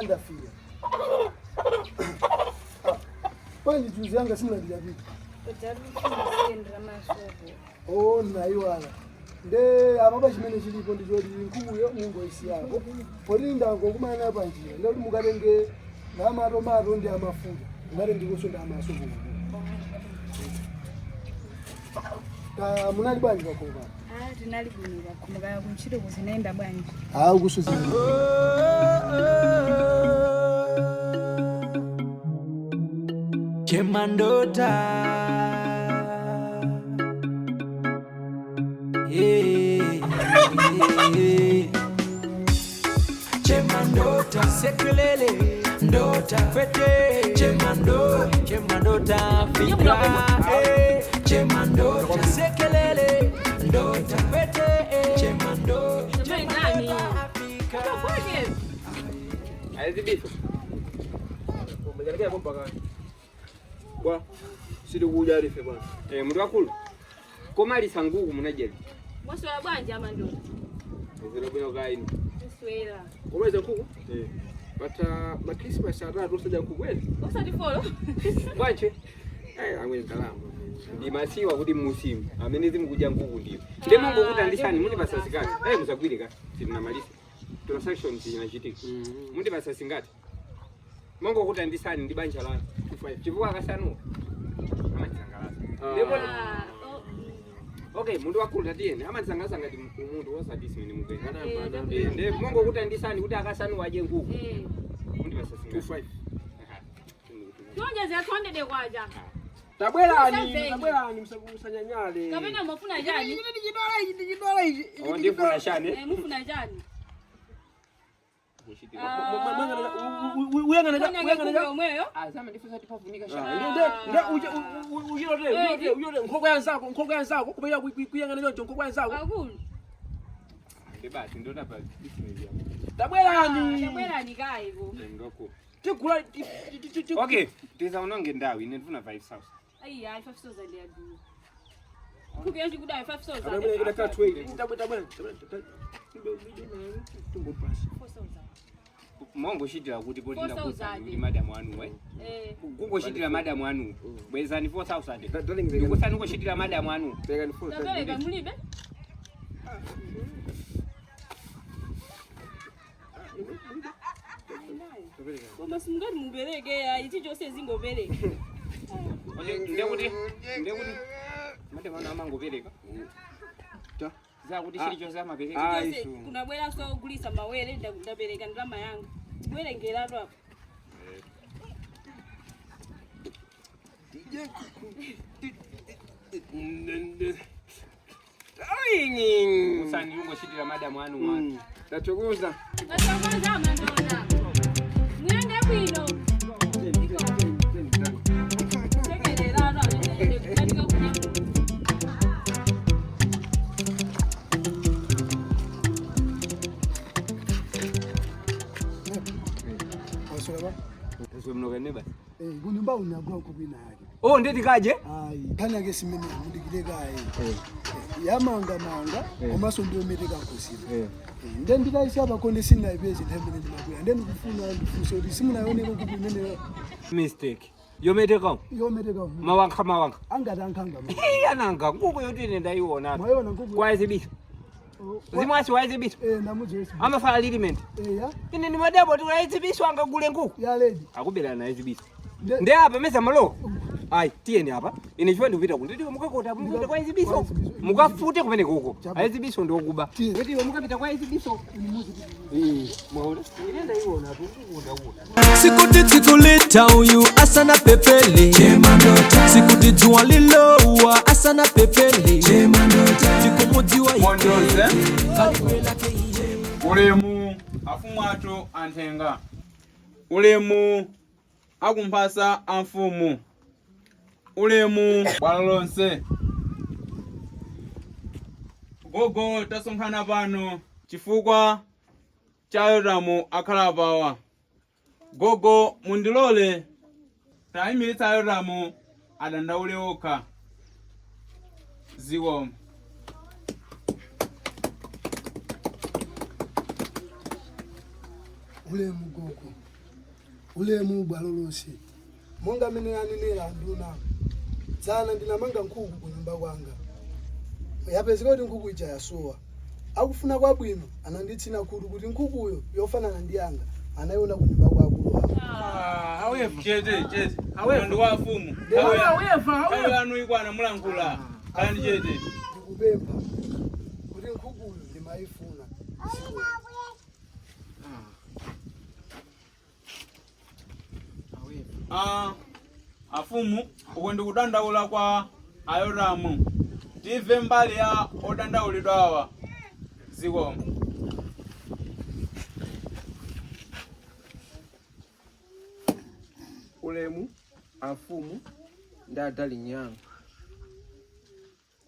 Ndafika. Bwanji juzi yanga simunandilapita. Oh, naiwala. Nde apapa chimene chilipo ndichoti nkhukuyo mungoisiyako. Poti ndangokumana nayo panjira. Ndekuti mukatenge namatomato ndi amafuta. Mukatengekonso ndi amasopo. Ka munali bwanji pakhomo pano? Ah, tinali bwino pakhomo kaya kuntchito kuzinayenda bwanji? Ah, ukuso zina. Chemandota. Yeah. Chemandota. Sekelele. Ndota. Fete. Chemando. Chemandota. Fika. Eh. Chemandota. Sekelele. Ndota. Fete. Chemando. Nani? Afrika. Azibiso. Umejalekea bomba kani. Bwa. Sili kuja alife bwana. Eh, mtu wakulu. Komalisa nguku munajeli. Mwaswera bwanji amandota? Zero bwino kaini. Mwaswera. Komaliza nkuku? Eh. But ma Christmas atatu osadya nkuku eni. Osati folo. Bwanji. Eh, amwe ndalama. Ndimasiwa kuti musimu amene zimukudya nkuku ndiwo. Ndi mungu kuti andisani mundi pasasikati. Eh, musagwire ka. Sitinamalize. Transaction zinachitika. Mundi pasasingati. Mungu kuti andisani ndi banja lanu. Chifukwa akasanuwa. Amachisangalasa. Ndipo Ah, oh, Okay, mundu wakulu tatiyeni amatisangasa ngati umuntu wosati simene mupeza. Eh, Nde mongo kuti andisani kuti akasanu adye nkuku. eh. Mundi pasasinga. 25. Tionjezera 200 kwacha. Tabwerani, Seven. tabwerani musanyanyale. Kapena mufuna chani? Oh, ndifuna chani. Eh, mufuna chani? Uyang'ana Fanya nkuku yomweyo. Azama ndifusa tipafunika chani. Nkhokwe yanzako, nkhokwe yanzako, kubera kuyang'ana choncho nkhokwe yanzako. Akulu. Ndi basi ndona pa business yako. Tabwerani. Tabwerani kaiko. Ndoko. Tigula Okay, tizaononge ndawo ine ndifuna 5000. Ayi, ayi 5000 yadula. Nkuku yanji kudai 5000. Tabwerani. Mongochitira kuti poti 4,000. ndakuuzani kuti madamu anu eh. Eh. Kungochitira madamu anu. Bwezani 4000. Ndikusani kungochitira madamu anu. Tapereka mulibe? Koma simungati mupereke ayi chilichonse zingopereka. Okay, ndekuti ndekuti madamu anu amangopereka. Ta. Zakuti chilichonse amapereka. Ah, Chilichonse isu. kunabweranso ogulitsa mawere ndapereka ndalama yanga. Kuwerengeratu apa. Usani ungochitira madamu anu mwana. Tachokoza. Tachokoza mandona. Muyende bwino. Chekereratu apa. Kukatika kunyamula. Waswera ba? Zomnokene basi. Eh, kunyumba unagula nkhuku ina yake. Oh, ndeti kaje? Ayi, nkhani yake simene mudikire kaye. Yamanga manga komanso ndiyometeka nkhosimo. Nde nditayisiya pakhonde sindinayipeze nthawi imene ndimabwera. Nde ndikufuna ndifunse kuti simunayioneko nkhuku imeneyo Mistake. Yometeka. yometeka Mawankha mawankha. angati ankhanga. Iya nanga nkhuku yoti ine ndayiona. Mwayiona nkhuku? Kwayizibisa. Zimwasi wayizibisa. Eh, ndamudziwa. Amafala lilimenti. Eh, ya. Ine ni madabo tu wayizibisa angagule nkhuku. Ya lady. Akubera na ayizibisa. Nde Ndi apa mesa malo. Ayi, tiyeni apa. Ine chifukwa ndikupita kuno. Nditi mukakota mukapita kwa ayizibiso. Mukafute kumene kuko. Ayizibiso ndiokuba. Tiye. Kuti iwe mukapita kwa ayizibiso. Eh, mwaona? Ine ndayiona tu nkhuku ndakuona. Sikuti tsikulita uyu asana pepele sikuti dzuwa lilowa asana pepele tikumudziwa Mondoze kalibwelake iye ulemu afumu athu anthenga ulemu akumphasa a mfumu ulemu bwalo lonse gogo tasonkhana pano chifukwa cha Yotamu akhala pawa gogo mundilole tayimiritsa Yotamu adandaule okha zikomo. Ulemu gogo. Ulemu bwalo lonse. Monga amene anenera anduna, dzana ndinamanga nkhuku ku nyumba kwanga. Yapezeka kuti nkhuku ija yasowa. Akufuna kwabwino ananditsina khutu kuti nkhukuyo yofanana ndi yanga anayiona ku nyumba kwa akulu awo. However, Chete, chete. However. Ndi wa mfumu. However, Nthawi however. yanu ikwana mulankhula. Khalani chete. Ndikupempha kuti nkhukuyo ndimayifuna. Zikomo. Ah, afumu uku ndikudandaula kwa ayoramu timve mbali ya odandaulidwa awa zikomo. Ulemu afumu ndi adarling yanga.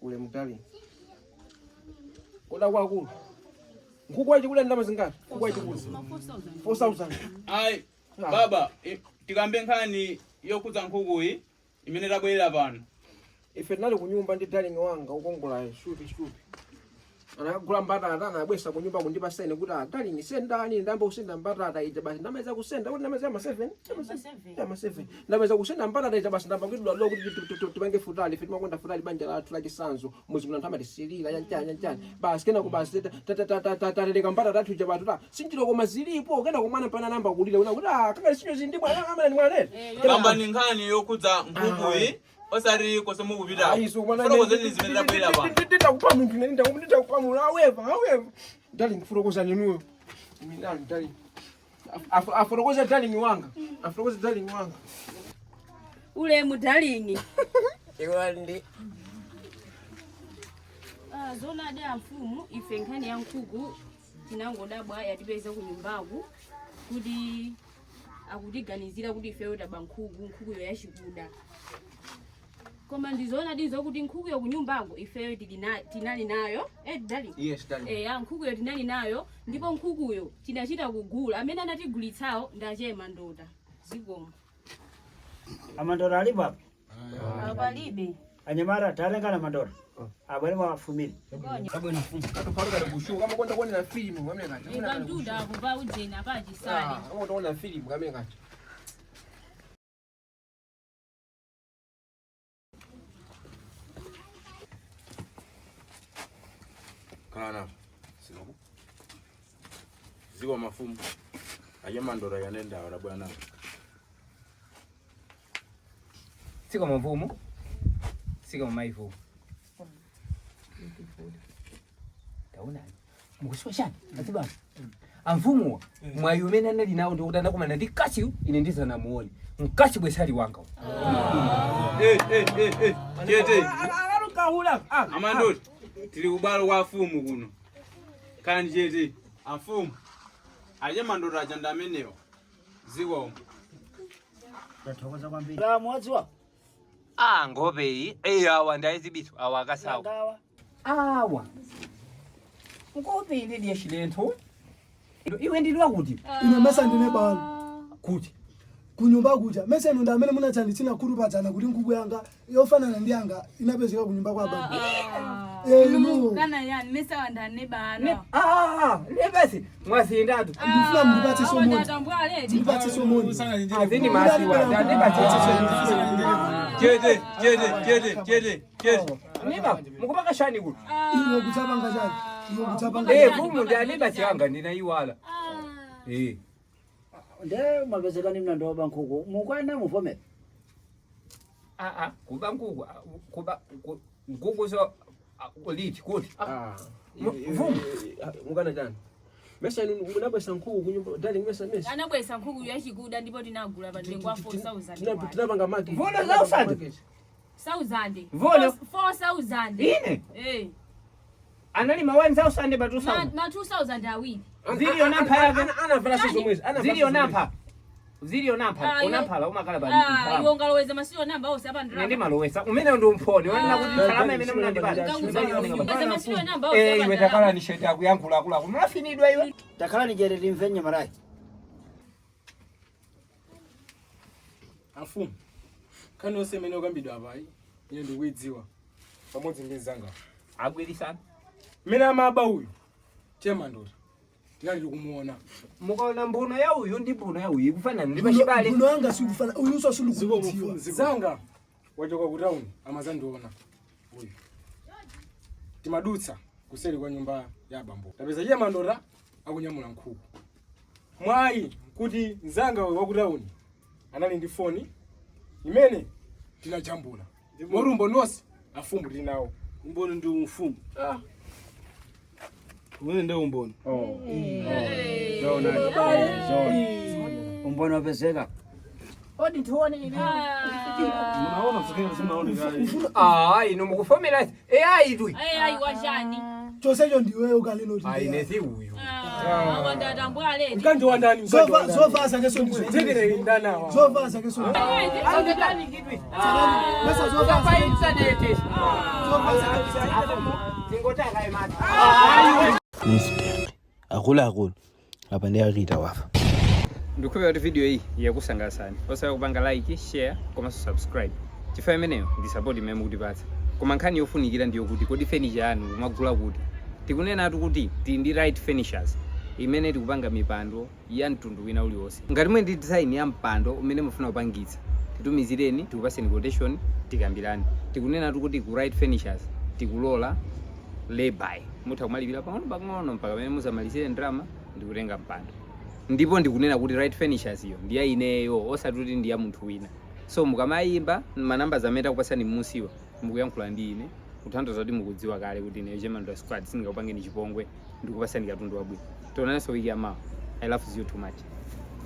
Ulemu darling. Koda kwakulu. Nkhuku wachikulu ndalama zingati? Nkhuku wachikulu. 4000. Ayi baba, tikambe nkhani yokhudza nkhukuyi imene tabwerera pano. Ife tinali kunyumba ndi darling wanga ukongolayo shupi shupi. Anakagula mbatata, anabwesa kunyumba kundipasene kuti, "Ah, darling, sendani." Ndamba kusenda mbatata ija basi, ndamaliza kusenda kuti ndamaliza ma 7 ma 7, ndamaliza kusenda mbatata ija basi, ndamba kuidula kuti tipange futali. Ife timakonda futali, banja lathu lachisanzo muzi muno anthu amatisilira chanchani chanchani. Basi kenako basi tatereka mbatata athu ija patu ta sinjiro koma zilipo. Kenako mwana pana namba kulira kuna kuti, "Ah, kakali sinjo zindi mwana amene ni mwana." Kambani nkhani yokhudza nkhukuyi, osati kose mukupita. Fotokozeni zimene tabwerera pano. Nditakupa munthu ine, nditakupa munthu. However, however, darling, fotokoza ninuyo. Darling, darling, afotokoza darling wanga, afotokoza darling wanga. Ulemu darling. Iwandi. Ah, zoonadi amfumu, ife nkhani ya nkhuku tinangodabwa yatipeza ku nyumbaku kuti akutiganizira kuti ifeyo taba nkhuku, nkhukuyo yachikuda. Koma ndizoonadi zokuti nkhukuyo ku nyumbako ifeyo tinali nayo, eh, darling? Yes, darling. Eh, nkhukuyo tinali nayo, ndipo nkhukuyo tinachita kugula. Amene anatigulitsawo ndachema ndota. Zikomo. Amandora alipo apa? Palibe. Anyamara tarengana mandora. Abwere mwafumire. Katophaluka kushuka kamakonda kuonera filimu kamene kacha. Ikanduda akupa ujeni apachisale. Amakonda kuonera filimu kamene kacha. Kana ziko mafumu achemandora yanenda awara bwana. Siko mavumu, siko maivumu. Taonani, mukusiwa chani azibaba amvumuwa mwayi umene anali nawo ndikuti anakumana ndi mkazi, ine ndizanamuone mkazi bwesali wanga. Eh, eh, eh, eh, chete. Akalukahula. Amandoti, tili kubwalo kwa afumu kuno. Khalani chete. Afumu, achemandota aja ndi amenewa. Zikomo. Tathokoza kwambiri. La mwadziwa. Ah, ngopeyi eyi, awa ndayizibitso awa akasawa. Ngawa. Awa ngope ine ndiye chilentho iwe ndiliwa kuti Ine mesa ndine balo. Kuti? Kunyumba kuja mese inu ndi amene munathanditsina khutu padzana kuti nkhuku yanga yofanana ndi yanga inapezeka kunyumba kwa baba. Eh, inu. Kana yani mesa wandane bana. Ah, lebasi mwazindatu. Ndifuna mndipatse somoni. Ndipatse somoni. Azini masiwa Chete, chete, chete, chete, chete. Niba mukupaka shani kuti? Iwe kutsapanga chani? Iwe kutsapanga Eh, chani? vumu ndi aneba changa ndinayiwala. Eh. Nde mwapezekani mnandoba nkhuku. Mukwana muvomera. Ah ah, kuba nkuku, kuba nkuku so liti kuti. Vumu. Mukana chani? Mesa inu munabwesa nkhuku kunyumba darling, mesa mesa. Anabwesa nkhuku yachikuda ndipo tinagula pa mtengo wa 4000. Tinapanga market. Vola thousand. 1000. Vola. 4000. Ine Eh. anali ma 1000 pa 2000. Ma 2000 awiri. Ziliyo nampha yake. Anavala sizo mwezi. Ziliyo nampha. Ziliyo nampha. Ah, Unamphala umakala pa. Ah, iwo ngaloweza masilo namba onse apa Ine ndalama. ndimalowesa. Umene ndi umphoni. Wanena kuti ndalama imene munandipatsa. Ngaweza masilo namba onse Eh, apa iwe ndalama. takala ni sheti akuyankhula akuluakulu. Munafinidwa iwe. Takhala ni jere limve nyamarayi. Afumu, nkhani yonse imene ukambidwa apayi ine ndikuyidziwa pamodzi ndi mzanga. Agwirisana. Mmene amaba uyu chemandota Tinali tikumuona. Mukaona mbuno ya uyu ndi mbuno ya uyu ikufanana ndi pachibale. Mbuno yanga sikufana, uyunso sindikumudziwa. Zanga wachoka ku town, amazandiona uyu. Timadutsa kuseri kwa nyumba ya bambo, tapeza chiye mandota akunyamula nkhuku. Mwayi kuti mzanga uyu waku town anali ndi foni imene tinajambula morumbo nonse afumu tili nawo. Umboni ndi umfumu. Umene ndi umboni. Umboni wapezeka. Odi tione ine. Munaona zikene zimaoneka. Ah, inu mukufomera AI tu. Ayi, wachani? Chonsecho ndiweyo kaleno. Ah, ine si uyu. Awandatambwale. Mkanji wa ndani? Zovala zakeso ndizo. Tekere ndanawa. Zovala zakeso. Mesa zovala Pa internet. Zovala zakeso. Tingotaka imati. Incident. Akuluakulu apa ndi akita wafa. Ndikukhulupirira kuti video iyi yakusangalatsani. Osaiwala kupanga like, share komanso subscribe, chifukwa imeneyo ndi support imene mukutipatsa. Koma nkhani yofunikira ndiyo kuti kodi furniture yanu mumagula kuti? Tikunenatu kuti tili ndi Right Furnitures imene tikupanga mipando ya mtundu wina uliwonse. Ngati muli ndi design ya mpando umene mufuna kupangitsa, titumizireni, tikupaseni quotation, tikambirane. Tikunenatu kuti ku Right Furnitures tikulola lay-by, mutha kumalipira pang'ono pang'ono mpaka pamene muzamalizire ndalama ndikutenga mpando. Ndipo ndikunena kuti Right Furnitures iyo ndi ya ineyo, osati kuti ndi ya munthu wina. So mukamayimba manamba amene takupasani m'munsiwa, mukuyankhula ndi ine, kutanthauza kuti mukudziwa kale kuti ineyo Chemandota Squad sindingakupangeni chipongwe, ndikupasani katundu wabwino. Tionananso wiki yamawa. I love you too much.